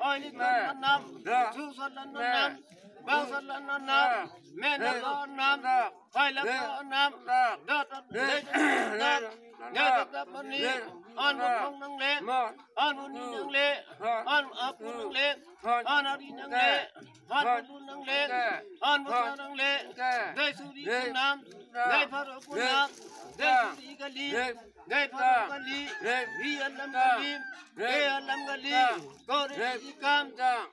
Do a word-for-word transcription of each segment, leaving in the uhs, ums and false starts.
Oilik non nam. Susot non nam. Bangsot non nam. Menak non nam. Hoilak non nam. Dot dot dot. Dot dot mani. An bukong nangle. An buni nangle. An apu nangle. An ari nangle. An bulu nangle. An busa nangle. Dai suri kunam. Dai pharo kunam. Dai suri kali. Dai pharo kali. Ri alam kali. Dai alam kali. Kore ikam.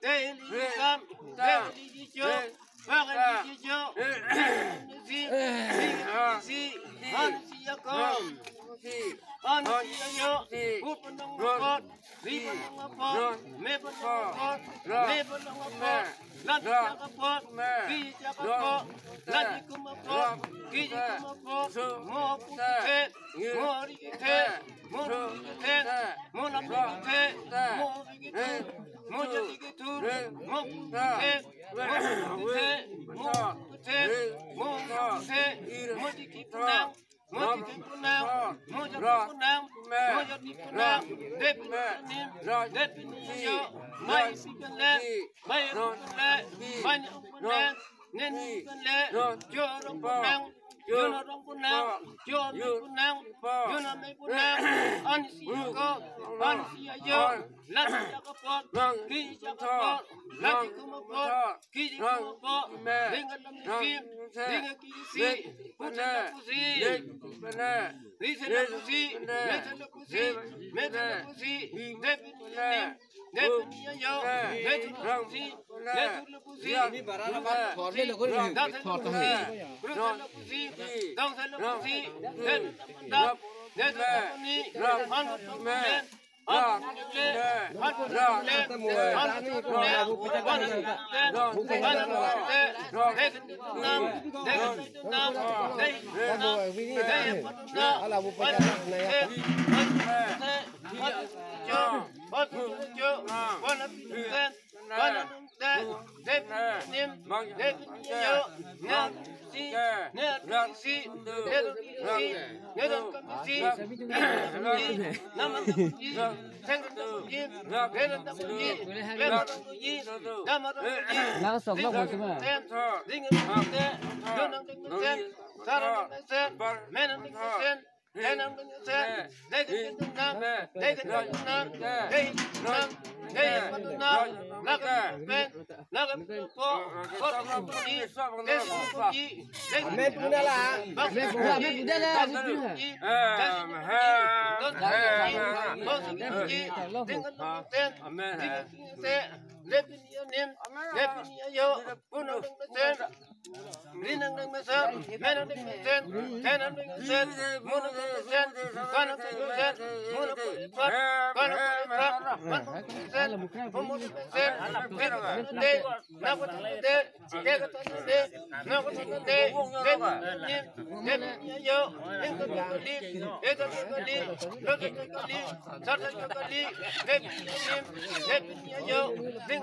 Dai ikam. Dai ijo. Pakai ijo. Si. Si. Han si akom. Han si ayo. Pu penong apot. Ri penong apot. Me penong apot. Me penong apot. Lan si apot. Ri si apot. Lan si kum apot. Ri si kum apot. Mo pu si the. Mo ri si the. Mo ri si the. Mo lam si the. Mo ri si the. Mo ja si the. Mo pu si the. Mo pu si the. Mo pu si the. Mo pu si the. Mo pu si the. Mo diki punang. Mo diki punang. Mo ja punang. Mo ja punang. Depini nim. Depini yo. Mai si kan le. Mai ru kan le. Mai ni ung kan le. Nen ung kan le. Jo rong punang. Jo rong punang. Jo mi punang. Jo na me punang. An si ko. An si ayo. Lan si akapot. Ki si akapot. Lan si kum apot. Ki si kum apot. Ding alam si. Ding ki si. Pusi pusi. Ri si pusi. Me si pusi. Me si pusi. Depini nim. Depini yo. Depini pusi. Depini pusi. Ini barang apa? Thor le lo ko ni. Thor ta hai. Depini pusi. Depini pusi. Ala bu pacar na ya. Langsung lo, Bos, cuma. Amen puna la. Amen puna, amen puna la. Rinang dang mesen, menang dang mesen, tenang dang mesen, munang dang mesen, Sen, homo sen, sen, de, na ko sen de, de ko sen de, na ko sen de, de ni, de ni yo, de ko ni, de ko ni, de ko ni, sa ko ni, de ni, de ni yo, de